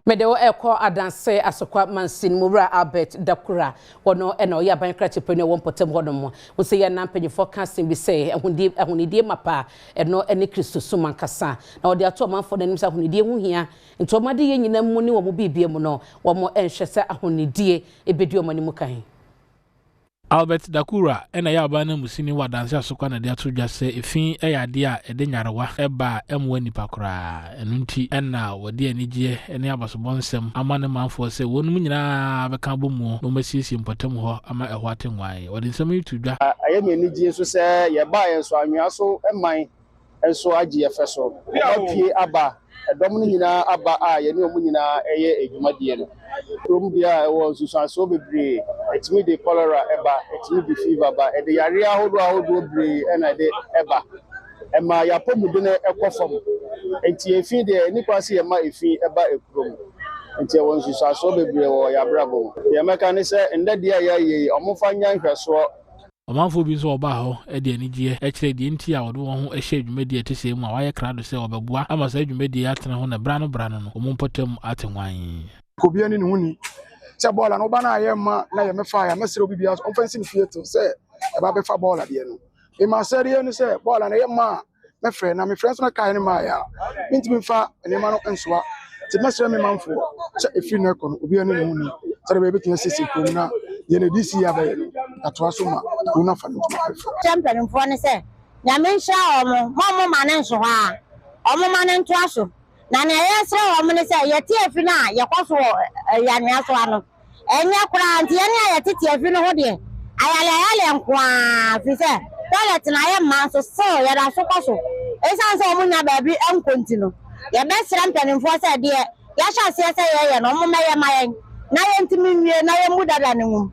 Mede wo ɛkɔ Adanse Asokwa Mansin mu. Wura Albert Dakura, wɔno ɛna ɔyɛ aban krakye panyin a ɔwɔ mpɔtam hɔnom. Wo sɛ yɛn na mpanyinfoɔ ka asɛm bi sɛ ahonidie mapa ɛno ɛne Kristo som ankasa, na wɔde ato ɔmanfoɔ n'anim sɛ ahonidie ho hia, nti wɔn ade yɛ nyinaa mu ne wɔn biribia mu no, wɔn nhwɛ sɛ ahonidie ebedi wɔn anim kan. Albert Dakura ɛna ɛyɛ aban no musini wɔ Adanse Asokwa na de ato dwa sɛ efi yɛ adeɛ a ɛde nyarewa ɛba a ɛmmoa nipa koraa. Ɛno nti ɛna wɔde anigyeɛ ne abasobɔ nsɛm ama ne manfoɔ sɛ wɔn nyinaa bɛka abɔ mu na wɔasiesie mpɔtam hɔ ama ɛhɔ ate nwan. Wɔde nsɛm yi to dwa. Ɛyɛ me anigye nso sɛ yɛbaa yɛn so anwea so man nso agye yɛ fɛ so. Wɔapue aba, ɛdɔm no nyinaa aba a yɛne wɔn nyinaa ɛyɛ adwumadie no. Kurom deɛ a ɛwɔ nsusuansoɔ bebree, ɛtumi de cholera ɛba, ɛtumi de fever ba, ɛde yareɛ ahodoɔ ahodoɔ bebree ɛna ɛde ɛba. Ɛma yɛapɔmuden ɛkɔ fam, nti efi deɛ nipa sɛ yɛma efi ɛba ekurom, nti ɛwɔ nsusuansoɔ bebree wɔ yɛabrabɔ mu. Deɛ mɛka ne sɛ ndɛ deɛ a yɛayɛ yi, ɔmofa nya nhwɛsoɔ. Ɔmanfoɔ bi nso ɔbaa hɔ de anigyeɛ kyerɛ deɛ nti a wɔde wɔn ho hyɛ dwumadie a ɛte sɛ mu a wɔayɛ krado sɛ wɔbɛboa ama saa dwumadie yi atena ho na bra no bra no no wɔn mpɔtam ate nwan. Obiara ne ne ho ni sɛ bɔɔla no woba no a yɛ ma na yɛ mɛfa yɛ mɛsrɛ obi biara ɔmfa nsi ne fie to sɛ ɛba bɛfa bɔɔla deɛ no mema sɛdeɛ no sɛ bɔɔla no yɛ ma a mɛfrɛ na mefrɛ nso na kae no maa yɛ a mentumi mfa nneɛma no nsoa, nti mɛsrɛ me manfoɔ sɛ ɛfiri no ɛkɔ no obiara ne ne ho ni sɛdeɛ bɛyɛ bɛtumi asiesie kurom na deɛ na ɛdi si yɛ abɛyɛ no atoa so ma kuro no afa no ntoma pɛfɛ. Kyɛ mpanimfoɔ ne sɛ Nyame nhyira wɔn ma ɔmo ma ne nso hɔ a ɔmo ma ne ntoa so, na nea yɛsrɛ wɔn ne sɛ yɛte afi no a yɛkɔ so wɔ anwea so ano ɛnyɛ koraa, nti yɛne a yɛtete afi no ho deɛ ayale ayale nko ara, firi sɛ toilet na ayɛ mma nso still yɛda so kɔ so ɛsiane sɛ wɔn nya baabi nkɔ. Nti no yɛbɛsrɛ mpanimfoɔ sɛ deɛ yɛahyɛ aseɛ sɛ yɛyɛ no, ɔmo mɛyɛ ma yɛn na yɛntumi nwie na yɛmmu dada ne nwom.